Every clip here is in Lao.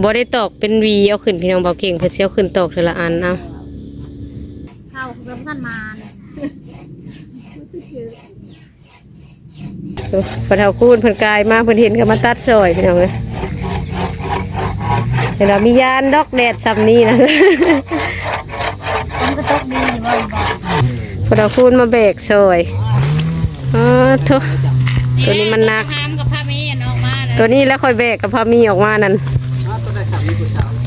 ບໍ່ໄດ້ຕອກເປັນຫວີເອົາຂຶ້ນ ພີ່ນ້ອງ. ເບົາເກັ່ງເພິ່ນຊິເອົາຂຶ້ນຕອກເທື່ອລະອັນ. ເອົາ ເຂົາຄືບໍ່ທັນມານີ້ ພໍ່ເຖົ້າຄູນເພິ່ນກາຍມາ ເພິ່ນເຫັນກໍມາຕັດຊ່ອຍ ພີ່ນ້ອງເອີຍ. ເຫັນວ່າມີຍານດອກແດດຊ່ຳນີ້ນະ ມັນກໍຕົກດີຢູ່ບໍ່ ພໍ່ເຖົ້າຄູນມາແບກຊ່ອຍ. ອໍ ໂທ້ ໂຕນີ້ມັນໜັກ ແມ່ນ ໂຕນີ້ແຫຼະຂ້ອຍແບກກັບພາມີອອກມານັ້ນ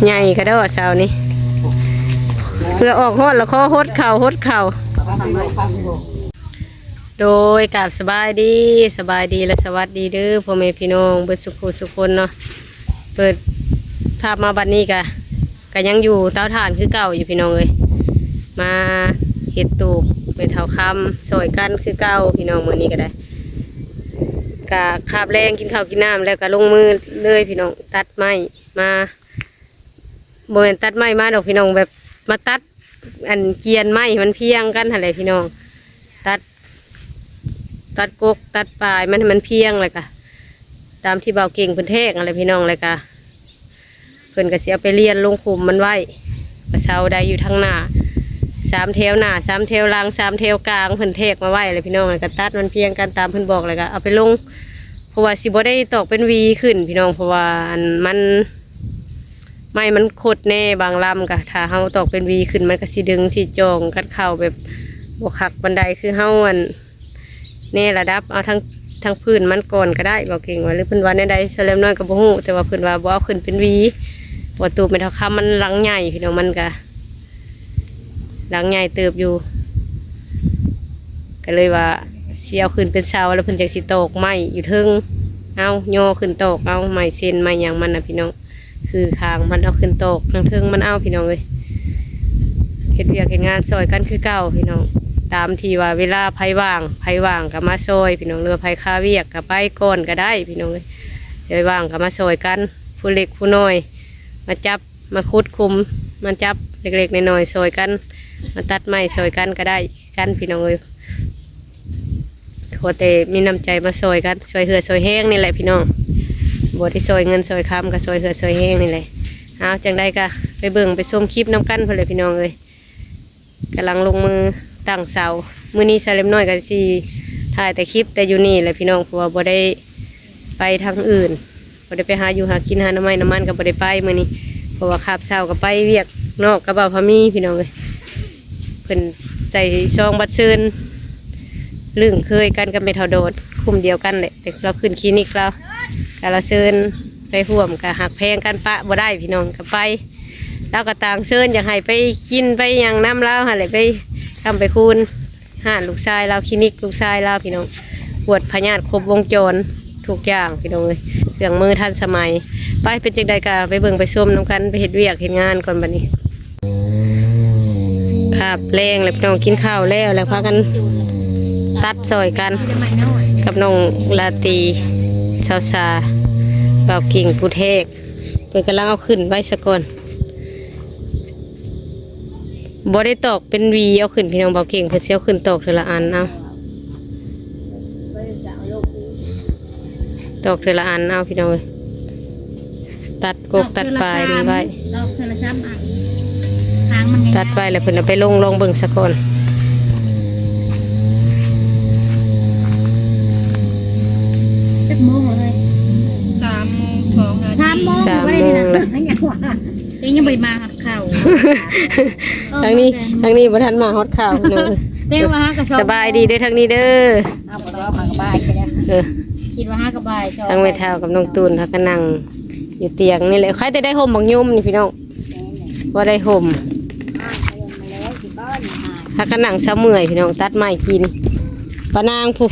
ໃຫຍ່ກະດໍ້ເຊົ້ານີ້ ເພື່ອອອກຮອດລະຂໍຫົດເຂົ້າ ຫົດເຂົ້າ. ໂດຍ ກາບສະບາຍດີ ສະບາຍດີ ແລະ ສະຫວັດດີເດີ ພໍ່ແມ່ພີ່ນ້ອງເບິດສຸຂູສຸຄົນເນາະ. ເປີດພາບມາບັດນີ້ກະ ກະຍັງຢູ່ເຕົາຖ່ານຄືເກົ່າຢູ່ ພີ່ນ້ອງເອີຍ. ມາເຮັດຕູບແມ່ເຖົ້າຄຳຊ່ອຍກັນຄືເກົ່າ ພີ່ນ້ອງ. ມື້ນີ້ກະໄດ້ ກະຄາບແລງກິນເຂົ້າກິນນ້ຳແລ້ວກະລົງມືເລີຍ ພີ່ນ້ອງ. ຕັດໄມ້ມາ ບໍ່ແມ່ນຕັດໄມ້ມາດອກ ພີ່ນ້ອງ ແບບມາຕັດ ອັນ ກຽນໄມ້ໃຫ້ມັນພຽງກັນຫັ້ນແຫຼະ ພີ່ນ້ອງ. ຕັດ ຕັດກົກຕັດປາຍມັນໃຫ້ມັນພຽງ ແລ້ວກະຕາມທີ່ເບົາເກັ່ງເພິ່ນແທກຫັ້ນແຫຼະ ພີ່ນ້ອງ. ແລ້ວກະເພິ່ນກະຊິເອົາໄປລຽນລົງຂຸມມັນໄວ້ ກະເຊົາໄດ້ຢູ່ທາງໜ້າ ສາມແຖວໜ້າ ສາມແຖວຫຼັງ ສາມແຖວກາງ ເພິ່ນແທກມາໄວ້ແຫຼະ ພີ່ນ້ອງ. ແລ້ວກະຕັດມັນພຽງກັນຕາມເພິ່ນບອກ ແລ້ວກະເອົາໄປລົງ ເພາະວ່າຊິບໍ່ໄດ້ຕອກເປັນຫວີຂຶ້ນ ພີ່ນ້ອງ ເພາະວ່າ ອັນ ມັນ ໄມ້ມັນຄົດແດ່ ບາງລຳກະ ຖ້າເຮົາຕອກເປັນຫວີຂຶ້ນ ມັນກະຊິດຶງຊິຈ່ອງກັນເຂົ້າແບບບໍ່ຄັກປານໃດ ຄືເຮົາ ອັນ ແນ່ລະດັບເອົາທັງ ທັງພື້ນມັນກ່ອນກະໄດ້. ເບົາເກັ່ງວ່າ ຫຼືເພິ່ນວ່າແນວໃດ ສາວແຫຼມນ້ອຍກະບໍ່ຮູ້ ແຕ່ວ່າເພິ່ນວ່າບໍ່ເອົາຂຶ້ນເປັນຫວີ ເພາະວ່າຕູບແມ່ເຖົ້າຄຳມັນຫຼັງໃຫຍ່ ພີ່ນ້ອງ ມັນກະ ຫຼັງໃຫຍ່ເຕີບຢູ່ ກະເລີຍວ່າຊິເອົາຂຶ້ນເປັນເສົາ ແລ້ວເພິ່ນຈັ່ງຊິຕອກໄມ້ຢູ່ເທິງເອົາ ຍໍຂຶ້ນຕອກເອົາ ໄມ້ເຊັນໄມ້ຫຍັງມັນນະ ພີ່ນ້ອງ. ຄືຄາງມັນເອົາຂຶ້ນຕອກທາງເທິງມັນເອົາ ພີ່ນ້ອງເອີຍ. ເຮັດວຽກເຮັດງານຊ່ອຍກັນຄືເກົ່າ ພີ່ນ້ອງ. ຕາມທີ່ວ່າເວລາໃຜວ່າງ ໃຜວ່າງກະມາຊ່ອຍ ພີ່ນ້ອງ ຫຼືວ່າໃຜຄາວຽກກະໄປກ່ອນກະໄດ້ ພີ່ນ້ອງເອີຍ. ໃຜວ່າງກະມາຊ່ອຍກັນ ຜູ້ເລັກຜູ້ນ້ອຍ ມາຈັບ ມາຂຸດຂຸມ ມາຈັບເລັກໆນ້ອຍໆ ຊ່ອຍກັນ ມາຕັດໄມ້ຊ່ອຍກັນກະໄດ້ຄືກັນ ພີ່ນ້ອງເອີຍ. ຂໍແຕ່ມີນ້ຳໃຈມາຊ່ອຍກັນ ຊ່ອຍເຫື່ອຊ່ອຍແຮງນີ້ແຫຼະ ພີ່ນ້ອງ. ບໍ່ໄດ້ຊ່ອຍເງິນຊ່ອຍຄຳ ກະຊ່ອຍເຫື່ອຊ່ອຍແຮງນີ້ແຫຼະ. ເອົາ ຈັ່ງໃດກະໄປເບິ່ງໄປຊົມຄລິບນຳກັນພຸ້ນແຫຼະ ພີ່ນ້ອງເອີຍ. ກຳລັງລົງມືຕັ້ງເສົາ. ມື້ນີ້ສາວແຫຼມນ້ອຍກະຊິຖ່າຍແຕ່ຄລິບແຕ່ຢູ່ນີ້ແຫຼະ ພີ່ນ້ອງ ເພາະວ່າບໍ່ໄດ້ໄປທາງອື່ນ ບໍ່ໄດ້ໄປຫາຢູ່ຫາກິນ ຫາໜໍ່ໄມ້ໜໍ່ມັນກະບໍ່ໄດ້ໄປມື້ນີ້ ເພາະວ່າຄາບເຊົ້າກະໄປວຽກນອກກັບບ່າວພາມີ ພີ່ນ້ອງເອີຍ. ເພິ່ນໃສ່ຊອງບັດເຊີນ ລຶ້ງເຄີຍກັນກັບແມ່ເຖົ້າດອນ ຄຸ້ມດຽວກັນແຫຼະ ແຕ່ລາວຂຶ້ນຄລີນິກລາວ ກະລາວເຊີນໄປຮ່ວມ ກະຮັກແພງກັນປະບໍ່ໄດ້ ພີ່ນ້ອງ ກະໄປ. ລາວກະຕ່າງເຊີນ ຢາກໃຫ້ໄປກິນໄປຫຍັງນຳລາວຫັ້ນແຫຼະ ໄປຄ້ຳໄປຄູນ ຮ້ານລູກຊາຍລາວ ຄລີນິກລູກຊາຍລາວ ພີ່ນ້ອງ ກວດພະຍາດຄົບວົງຈອນທຸກຢ່າງ ພີ່ນ້ອງເອີຍ ເຄື່ອງມືທັນສະໄໝ. ໄປ ເປັນຈັ່ງໃດກະໄປເບິ່ງໄປຊົມນຳກັນ ໄປເຮັດວຽກເຮັດງານກ່ອນບັດນີ້. ຄາບແລງແລ້ວ ພີ່ນ້ອງ ກິນເຂົ້າແລ້ວ ແລ້ວພາກັນຕັດຊ່ອຍກັນ ກັບນ້ອງລາຕີ ສາວສາ ບ່າວເກັ່ງຜູ້ແທກ ເພິ່ນກຳລັງເອົາຂຶ້ນໄວ້ສາກ່ອນ. ບໍ່ໄດ້ຕອກເປັນຫວີເອົາຂຶ້ນ ພີ່ນ້ອງ. ເບົາເກັ່ງເພິ່ນຊິເອົາຂຶ້ນຕອກເທື່ອລະອັນເອົາ ຕອກເທື່ອລະອັນເອົາ ພີ່ນ້ອງເອີຍ. ຕັດກົກຕັດປາຍມັນໄວ້ ຕອກເທື່ອລະສາມອັນ ທາງມັນງ່າຍໆ ຕັດໄວ້ແລ້ວເພິ່ນເອົາໄປລົງ ລອງເບິ່ງສາກ່ອນ. ຈັກໂມງແລ້ວເຮີ້ຍ? ສາມໂມງສອງນາທີ ສາມໂມງ ສາມໂມງແລ້ວ ບໍ່ໄດ້ນີ້ນະ ຍັງຫວາ ແຕ່ຍັງບໍ່ໄດ້ມາຮັບເຂົ້າ ທາງນີ້ ທາງນີ້ບໍ່ທັນມາຮອດເຂົ້າເນາະ. ແຕ່ວ່າຫາກະສອງ ສະບາຍດີເດີທາງນີ້ເດີ ເອົາບໍ່ໄດ້ມາກະບາຍແລ້ວ ເອີ ຄິດວ່າຫາກະບາຍສອງ ທາງແມ່ເຖົ້າກັບນ້ອງຕູນພາກັນນັ່ງຢູ່ຕຽງນີ້ແຫຼະ. ໃຄແຕ່ໄດ້ຮົ່ມບັກຍົມນີ້ພີ່ນ້ອງ ບໍ່ໄດ້ຮົ່ມ ພາກັນນັ່ງເຊົາເມື່ອຍພີ່ນ້ອງ. ຕັດໄມ້ກີ້ນີ້ ປານາງຜູ້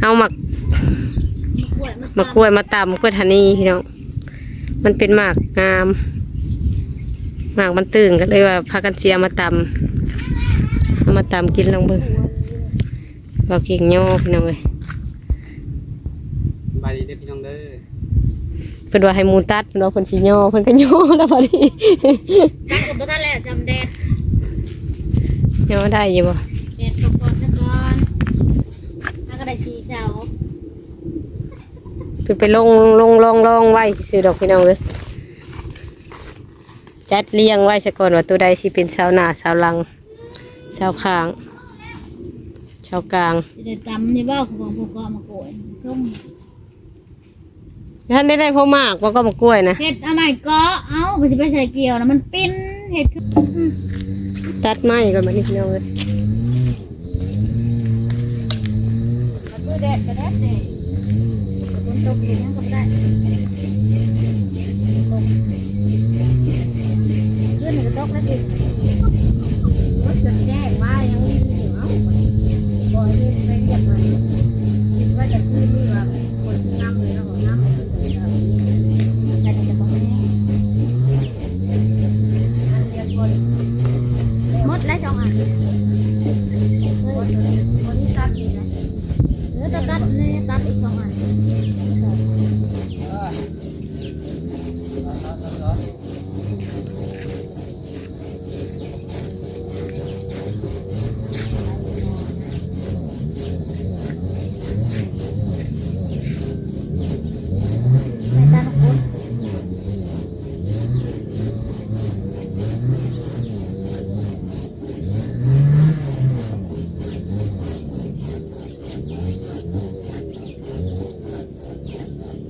ເອົາໝາກ ໝາກກ້ວຍມາຕຳ ກ້ວຍທານີພີ່ນ້ອງ. ມັນເປັນໝາກງາມ ໝາກມັນຕຶງ ກະເລີຍວ່າພາກັນຊິເອົາມາຕຳ ເອົາມາຕຳກິນລອງເບິ່ງ. ເບົາເກັ່ງຍໍ ພີ່ນ້ອງເອີຍ ສະບາຍດີເດີພີ່ນ້ອງເດີ. ເພິ່ນວ່າໃຫ້ໝູຕັດ ເພິ່ນວ່າເພິ່ນຊິຍໍ ເພິ່ນກະຍໍແລ້ວບາດນີ້ ຕັດກະບໍ່ທັນແລ້ວ ຈຳແດດ ຍໍໄດ້ຢູ່ບໍ່? ແດດເຂົ້າກ່ອນຊະກ່ອນ ຫາກະໄດ້ສີ່ເສົາ. ເພິ່ນໄປລົງ ລົງລອງໆໄວ້ຊື່ດອກພີ່ນ້ອງເອີຍ. ຈັດລຽງໄວ້ຊະກ່ອນວ່າໂຕໃດຊິເປັນຊາວໜ້າ ຊາວຫຼັງ ຊາວຂ້າງ ຊາວກາງ. ຊິໄດ້ຕຳນີ້ບໍ່ ຂອງພວກເກາະມາໂກຍສົ່ງ ທ່ານໄດ້ ໄດ້ພໍໝາກບໍ່ ກໍໝາກກ້ວຍນະ. ເຮັດເອົາໄມ້ເກາະ ເອົາ ເພິ່ນຊິໄປໃສ່ກ່ຽວນະ ມັນປິ່ນ ເຮັດຄື ຕັດໄມ້ກ່ອນບັດນີ້ ພີ່ນ້ອງເອີຍ. ມື້ແດດກໍແດດແດ່ ຝົນຕົກຢູ່ຫຍັງກໍບໍ່ໄດ້ ຄືນກໍຕົກແລ້ວຕິ ລົດຈົນແຈ້ງມາຍັງມີຢູ່ ເອົ້າ ບໍ່ໃຫ້ເຮັດໄປວຽກ ວ່າຄິດວ່າຈະຄືນນີ້ວ່າ หมดแล้วสองอัน เออ ตัด ตัด นี่ ตัดอีกสองอัน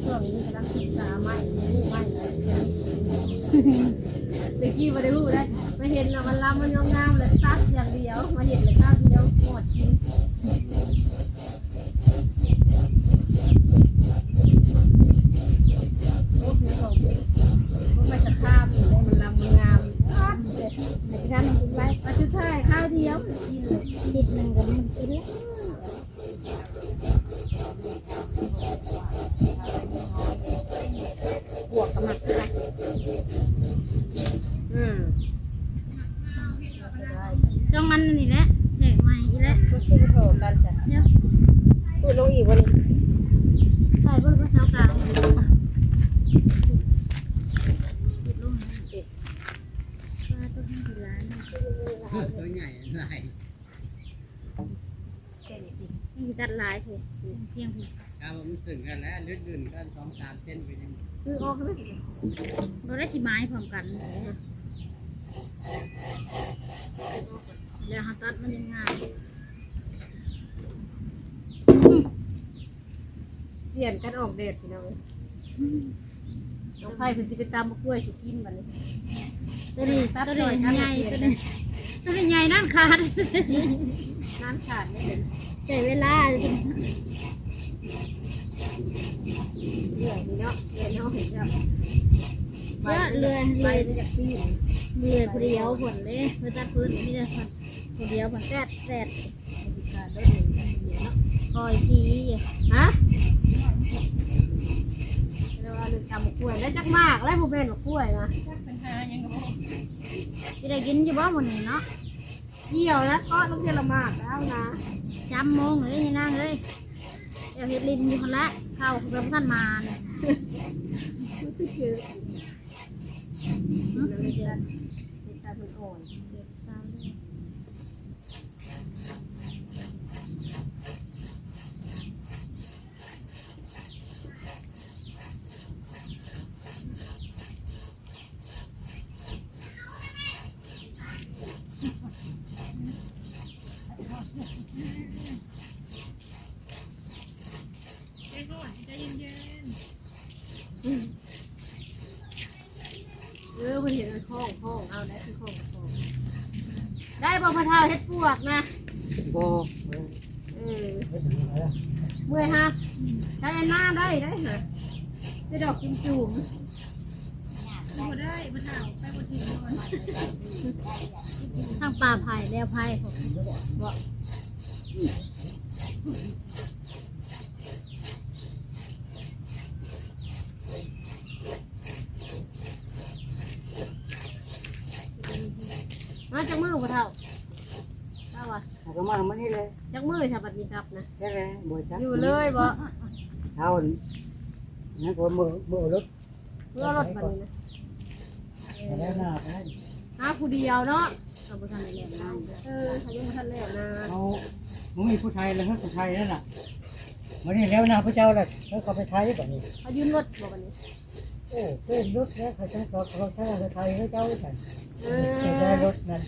ช่วงนี้กำลังศึกษาไม้ รู้ไม้หลายเรื่อง แต่กี้บ่ได้รู้นะ มาเห็นแล้วมันลำมันงามๆ แล้วตัดอย่างเดียว มาเห็นแล้วตัดเดียวหมดกิน โอ้โห มันจะข้ามอยู่ได้ มันลำมันงาม ตัดเลย ไม่ทันกินไร มาสุดท้ายข้าวเดียวกินเลย นิดหนึ่งก็มันกินแล้ว บวกกับหมักคือกัน อืม จ้องมันนี่แหละ แทกใหม่อีกแล้ว ก็คือบ่เท่ากันจ้ะ เดี๋ยว พูดลงอีกบ่นี่ ใส่บ่ บ่เท่ากัน พูดลง ปลาตัวนี้สิหลาย ตัวใหญ่หลาย นี่ตัดหลายพุ้น เพียงพุ้น ถ้าว่ามันซึ่งกันแล้ว ลื่นๆ กัน สองสามเซนไปนี่ คือออกเลย บ่ได้สิไม้พร้อมกัน แล้วเฮาตัดมันยังง่าย เปลี่ยนกันออกแดดพี่น้องเอ้ย น้องไผ่เพิ่นสิไปตำบักกล้วยสิกินบัดนี้ ตัวนี้ ตัด ตัวนี้ ซอยกัน ใหญ่ เปลี่ยน ตัวนี้ ตัวนี้ใหญ่นั่นขาด นั่นขาดเลย ใช้เวลา เรื่อยนี่เนาะ เรื่อยเนาะ เห็นแล้ว เยอะเลย ใบมันจะปีน เรื่อยผู้เดียวพุ้นเด้ เพิ่นตัดพื้นนี่เด้อ พุ้น ผู้เดียวพุ้น แซด แซด คอยสี ฮะ แล้วว่าเรื่องตำบักกล้วย แล้วจักหมาก แล้วบ่แม่นบักกล้วยนะ จักเป็นหาหยังก็บ่ สิได้กินอยู่บ่มื้อนี้เนาะ เกี่ยวแล้ว เกาะลงเทื่อละหมากแล้วนะ สามโมงเลยยายนางเอ้ย เดี๋ยวเฮ็ดลินอยู่หั่นละ ข้าวก็บ่ทันมาเนี่ย มันคือเจอ หึ เฮ็ดตาเพิ่นอ่อน เฮ็ดตาเพิ่น ใจเย็นๆ เออ เพิ่นเห็นมันคล้องๆ เอาได้คือคล้องๆ ได้บ่พ่อเฒ่าเฮ็ดปวกนะ บ่ เออ เมื่อยฮะ ใช้อันหน้าได้ ได้ฮะ ได้ดอกจุ่มๆ บ่ได้ พ่อเฒ่า ไปบ่ถึง ทางป่าไผ่แนวไผ่ บ่ มาจักมื้อบ่เฒ่า เฒ่าว่า แล้วก็มามื้อนี้เลย จักมื้อถ้าบัดนี้กลับนะ ได้แล้ว บ่จัก อยู่เลยบ่ เฒ่า นั่นก็มื้อ มื้อรถ เพื่อรถบัดนี้นะ ไปแล้วหน้าไป หาผู้เดียวเนาะ เขาบ่ทันได้แล้วนะ เออ เขายังบ่ทันแล้วนะ เอา มึงมีผู้ไทยแล้ว เฮ้ย ผู้ไทยนั่นน่ะ มื้อนี้แล้วหน้าพระเจ้าแล้ว เฮ้ย เขาไปไทยบัดนี้ เขายืมรถบ่บัดนี้ ເອີ ເປັນລົດແລ້ວ ເຂົາເຈົ້າກໍ ເຂົາເຈົ້າກໍໄຖໃຫ້ເຈົ້າຊັ້ນ. ເອີ ໄຖໄດ້ລົດນັ້ນ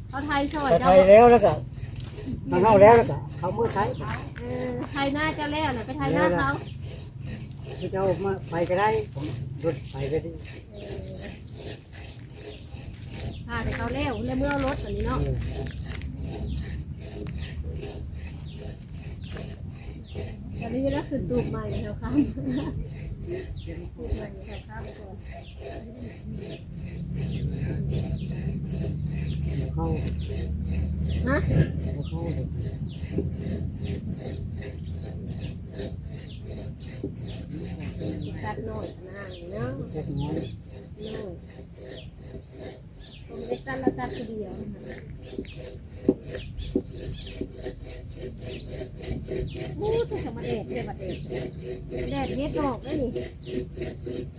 ເຂົາໄຖຊ່ອຍ ເຂົາໄຖແລ້ວ ແລ້ວກໍ ເຂົາເຮົາແລ້ວ ແລ້ວກໍເຂົາເມືອໄຖ. ເອີ ໄຖນາເຈົ້າແລ້ວນະ ໄປໄຖນາເຂົາ ເຂົາເຈົ້າມາໄປກໍໄດ້ ລົດໄປກໍດີ. ເອີ ຖ້າແຕ່ເຂົາແລ້ວ ແລ້ວເມືອເອົາລົດອັນນີ້ເນາະ. ເອີ ອັນນີ້ລະຂຶ້ນຕູບໃໝ່ແຖວຄຳ ຕູບໃໝ່ແຖວຄຳກ່ອນ. ເຂົ້າ ຮະ ເຂົ້າ ຕັດນ້ອຍຂະໜາດນີ້ເນາະ ຕັດນ້ອຍ. ໂດຍ ບໍ່ໄດ້ຕັດ ລາວຕັດຜູ້ດຽວ. ໂອ້ ຕົກມາແດດເດ້ ບັດແດດ ແດດເຮັດອອກເດ້ນີ້. ເ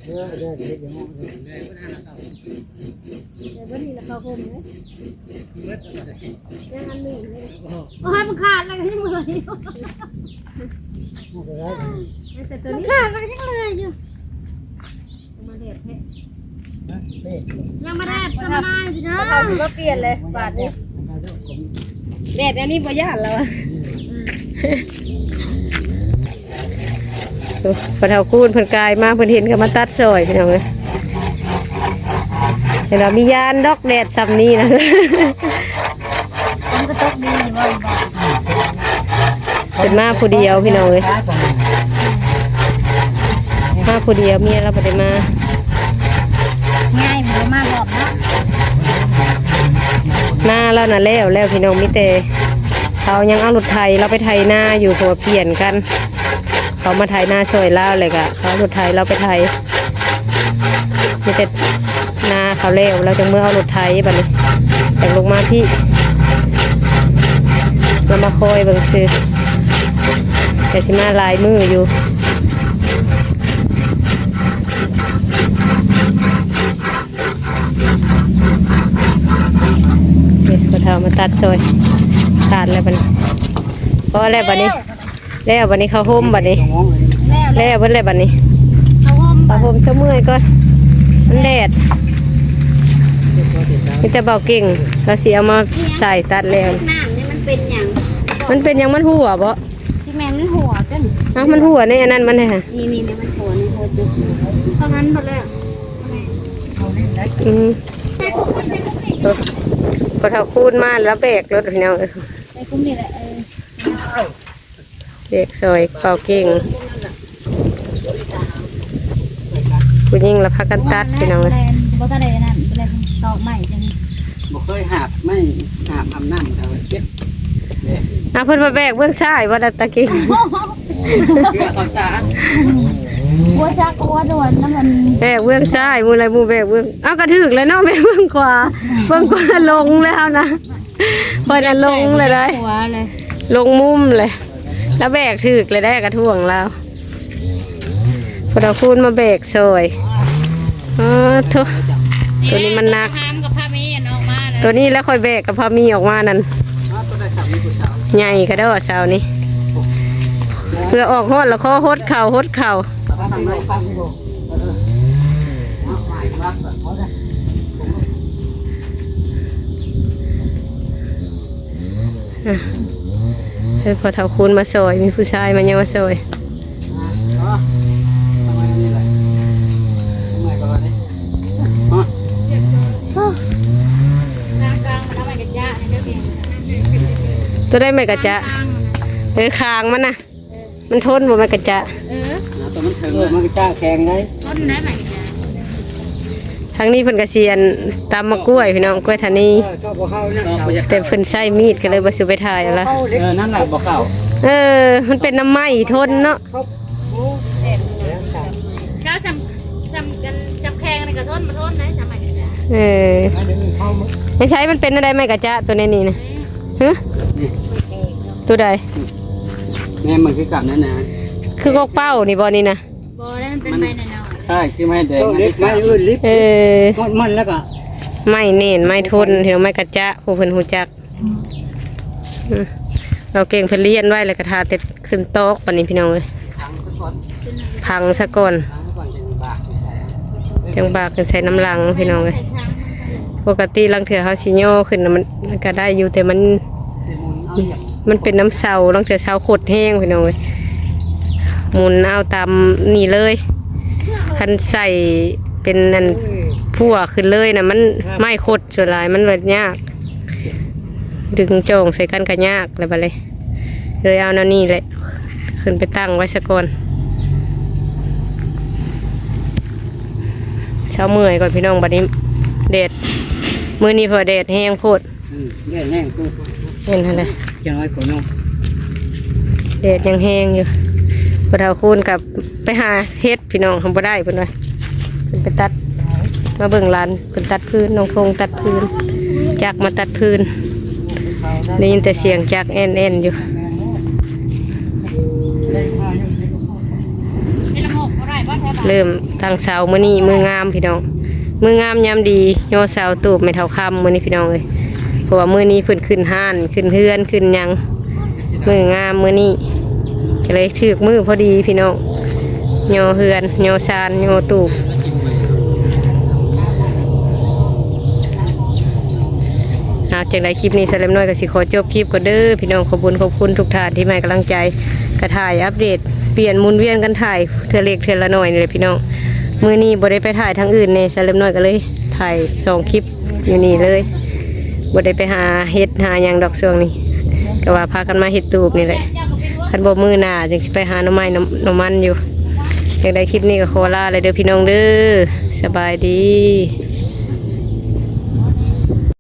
ອີ ແດດເຮັດອອກເດ້ ແຕ່ບັດນີ້ລະເຂົ້າຮົ່ມເດ້ ຍັງອັນໜຶ່ງເດ້. ໂອ້ຍ ມັນຂາດແລ້ວກໍຍັງເມື່ອຍຢູ່ ແຕ່ຕົວນີ້ ມັນຂາດແລ້ວກໍຍັງເມື່ອຍຢູ່. ມາແດດແທ້ ຍັງມາແດດຊະມານາຍຢູ່ເດີ. ເຮົາຊິມາປ່ຽນເລີຍບາດນີ້ ແດດແນວນີ້ບໍ່ຢ້ານແລ້ວ. ອືມ ໂອ້ ພໍ່ເຖົ້າຄູນເພິ່ນກາຍມາ ເພິ່ນເຫັນກໍມາຕັດຊ່ອຍ ພີ່ນ້ອງເອີຍ. ເຫັນວ່າມີຢ້ານດອກ ແດດຊ່ຳນີ້ນະ. ຝົນກໍຕົກດີຢູ່ບໍ່ ຢູ່ບ້ານ ເພິ່ນມາຜູ້ດຽວ ພີ່ນ້ອງເອີຍ ມາຜູ້ດຽວ ເມຍລາວບໍ່ໄດ້ມາ ຍາຍບໍ່ມາພ້ອມເນາະ. ນາລາວນະແລ້ວແລ້ວ ພີ່ນ້ອງ ມີແຕ່ເຂົາຍັງເອົາລົດໄຖລາວໄປໄຖນາຢູ່ ເພາະວ່າປ່ຽນກັນ ເຂົາມາໄຖນາຊ່ອຍລາວ ແລ້ວກະເຂົາເອົາລົດໄຖລາວໄປໄຖ. ມີແຕ່ນາເຂົາແລ້ວ ລາວຈັ່ງເມືອເອົາລົດໄຖບັດນີ້ ຈັ່ງລົງມາພີ້ ລາວມາຄອຍເບິ່ງຊື່ ແຕ່ຊິມາຫຼາຍມື້ຢູ່. ນີ້ ພໍ່ເຖົ້າມາຕັດຊ່ອຍ ຕັດແລ້ວບັດນີ້ ພໍແລ້ວບັດນີ້. ແລ້ວບັດນີ້ເຂົ້າຮົ່ມບັດນີ້ ແລ້ວ ແລ້ວເບິດແລ້ວບັດນີ້ ເຂົ້າຮົ່ມ ເຂົ້າຮົ່ມຊະເມື່ອຍກ່ອນ ມັນແດດ. ມີແຕ່ເບົາເກັ່ງ ລາວຊິເອົາມາໃສ່ຕັດແລ້ວ. ນ້ຳນີ້ມັນເປັນຫຍັງ? ມັນເປັນຫຍັງ? ມັນຮົ່ວບໍ? ຊິແມ່ນມັນຮົ່ວຈັ່ງ. ເອົ້າ ມັນຮົ່ວໃນອັນນັ້ນມັນແທ້ຫະ. ນີ້ໆ ມັນຮົ່ວ ນີ້ຮົ່ວຈຸດນີ້ ເຂົາຫັນເບິດແລ້ວ. ອືມ ພໍເຖົ້າຄູນມາແລ້ວແບກລົດ ພີ່ນ້ອງເອີຍ ໃສ່ກຸ້ມນີ້ແຫຼະ ເອີ. ແບກຊ່ອຍເບົາເກັ່ງ ຜູ້ຍິງລະພາກັນຕັດ ພີ່ນ້ອງເອີຍ. ບໍ່ທັນໄດ້ນັ້ນ ບໍ່ໄດ້ຕອກໄມ້ຈັ່ງ ບໍ່ເຄີຍຫາບໄມ້ ຫາບອຳນ້ຳເຂົາເກັບ. ອາ ເພິ່ນວ່າແບກເບື້ອງຊ້າຍບໍ່ ຕະກີ້ ເຄືອເຂົາຕາ ບໍ່ຈັກ ບໍ່ດົນນຳມັນ ແບກເບື້ອງຊ້າຍ ໝູ່ໃດໝູ່ແບກເບື້ອງ ເອົາ ກະຖືກແລ້ວເນາະ ແບກເບື້ອງຂວາ ເບື້ອງຂວາຫຼົງແລ້ວນະ. ເພິ່ນອາລົງເລີຍໄດ໋ ລົງມຸມເລີຍ ລາວແບກຖືກເລີຍໄດ໋ ກະຖ່ວງລາວ. ພຸ້ນເອົາຄູນມາແບກຊ່ອຍ. ເອີ ໂທ້ ໂຕນີ້ມັນໜັກ ໂຕນີ້ແຫຼະຂ້ອຍແບກກັບພາມີອອກມານັ້ນ ໃຫຍ່ກະດໍ້ເສົານີ້ ເພື່ອອອກຮອດລະຂໍຫົດເຂົ່າ ຫົດເຂົ່າ. ອ່ະ ເອີ ພໍ່ເຖົ້າຄູນມາຊ່ອຍ ມີຜູ້ຊາຍມາຍໍຊ່ອຍ. ໂຕໃດໄມ້ກະຈະ? ເອີ ຄາງມັນນະ. ມັນທົນບໍ່ໄມ້ກະຈະ? ເອີ ເອີ ມັນກະຈະແຂງໄດ໋ ທົນໄດ້ໄມ້ກະຈະ. ທາງນີ້ເພິ່ນກະຊິອັນຕຳໝາກກ້ວຍພີ່ນ້ອງ ກ້ວຍທານີ ເອີ ກໍບໍ່ເຂົ້ານະ ແຕ່ເພິ່ນໃຊ້ມີດກະເລີຍບໍ່ສູ່ໄປຖ່າຍເອົາລະ. ເອີ ນັ້ນລະບໍ່ເຂົ້າ. ເອີ ມັນເປັນນຳໄມ້ທົນເນາະ. ເຈົ້າສ່ຳ ສ່ຳກັນ ສ່ຳແຂງນີ້ກະທົນ ບໍ່ທົນໄດ໋ ສ່ຳໄມ້ກະຈະ. ເອີ ໃນໃສມັນເປັນແນວໃດໄມ້ກະຈະໂຕໃນນີ້ນະ? ຫຶ ໂຕໃດ? ແມ່ນມັນຄືກັນນັ້ນນະ ຄືກົກເປົ້ານີ້ບໍ່ນີ້ນະ? ບໍ່ໄດ້ ມັນເປັນໄມ້ນ້ອຍໆ ຄ້າຍຄືໄມ້ແດງ ເລັກໄມ້ອື່ນລິບ. ເອີ ມັນລະກະໄມ້ແໜ້ນ ໄມ້ທົນ ພີ່ນ້ອງ ໄມ້ກະຈະ ຜູ້ເພິ່ນຮູ້ຈັກ. ອືມ ເບົາເກັ່ງເພິ່ນລຽນໄວ້ ລະກະຖ້າແຕ່ຂຶ້ນຕອກປານນີ້ພີ່ນ້ອງເອີຍ ພັງຊະກ່ອນ ພັງຊະກ່ອນ ຈັ່ງບາກໃສ່. ຈັ່ງບາກຂຶ້ນໃສ່ນຳຫຼັງພີ່ນ້ອງເອີຍ. ປົກກະຕິລາງເທື່ອເຮົາຊິຍໍຂຶ້ນນະ ມັນ ມັນກະໄດ້ຢູ່ ແຕ່ມັນ ມັນເປັນນຳເສົາ ລາງເທື່ອເສົາຄົດແຮງພີ່ນ້ອງເອີຍ. ໝູນເອົາຕາມນີ້ເລີຍ ຄັນໃສ່ເປັນອັນ ພົວຂຶ້ນເລີຍນະ ມັນໄມ້ຄົດສ່ວນຫຼາຍ ມັນເລີຍຍາກ ດຶງຈ່ອງໃສ່ກັນກະຍາກແລ້ວບາດນີ້ ເລີຍເອົາແນວນີ້ແຫຼະ ຂຶ້ນໄປຕັ້ງໄວ້ສາກ່ອນ. ເຊົາເມື່ອຍກ່ອນພີ່ນ້ອງ ບາດນີ້ແດດ ມື້ນີ້ເພາະວ່າແດດແຮງໂພດ ອືມ ແດດແຮງໂພດ ເຫັນຫັ້ນແຫຼະ ຈັ່ງນ້ອຍກໍນ້ອງ ແດດຍັງແຮງຢູ່. ພໍ່ເຖົ້າຄູນກັບໄປຫາເຫັດພີ່ນ້ອງ ຫາບໍ່ໄດ້ເພິ່ນວ່າ ເພິ່ນໄປຕັດ ມາເບິ່ງຫຼານເພິ່ນຕັດຟືນ ນ້ອງພົງຕັດຟືນ ຈັກມາຕັດຟືນ ໄດ້ຍິນແຕ່ສຽງຈັກແອ່ນໆຢູ່. ເລີ່ມຕັ້ງເສົາມື້ນີ້ ມື້ງາມພີ່ນ້ອງ ມື້ງາມຍາມດີ ຍໍເສົາຕູບແມ່ເຖົ້າຄຳມື້ນີ້ພີ່ນ້ອງເອີຍ. ເພາະວ່າມື້ນີ້ເພິ່ນຂຶ້ນຮ້ານ ຂຶ້ນເຮືອນ ຂຶ້ນຫຍັງ ມື້ງາມມື້ນີ້ ກະເລີຍຖືກມື້ພໍດີພີ່ນ້ອງ ຍໍເຮືອນ ຍໍຊານ ຍໍຕູບ. ເອົາ ຈັ່ງໃດຄລິບນີ້ສາວແຫຼມນ້ອຍກະຊິຂໍຈົບຄລິບກ່ອນເດີພີ່ນ້ອງ. ຂອບບຸນຂອບຄຸນທຸກທ່ານທີ່ມາໃຫ້ກຳລັງໃຈ ກະຖ່າຍອັບເດດ ປ່ຽນໝູນວຽນກັນຖ່າຍເທື່ອເລັກເທື່ອລະໜ້ອຍນີ້ແຫຼະພີ່ນ້ອງ. ມື້ນີ້ບໍ່ໄດ້ໄປຖ່າຍທາງອື່ນແນ່ ສາວແຫຼມນ້ອຍກະເລີຍຖ່າຍສອງຄລິບຢູ່ນີ້ເລີຍ ບໍ່ໄດ້ໄປຫາເຫັດຫາຫຍັງດອກຊ່ວງນີ້ ກະວ່າພາກັນມາເຮັດຕູບນີ້ແຫຼະ. ຄັນບໍ່ມື້ໜ້າຈຶ່ງຊິໄປຫາໜໍ່ໄມ້ໜໍ່ ໜໍ່ມັນຢູ່. ຈັ່ງໃດຄລິບນີ້ກະຂໍລາແລ້ວເດີພີ່ນ້ອງເດີ ສະບາຍດີ.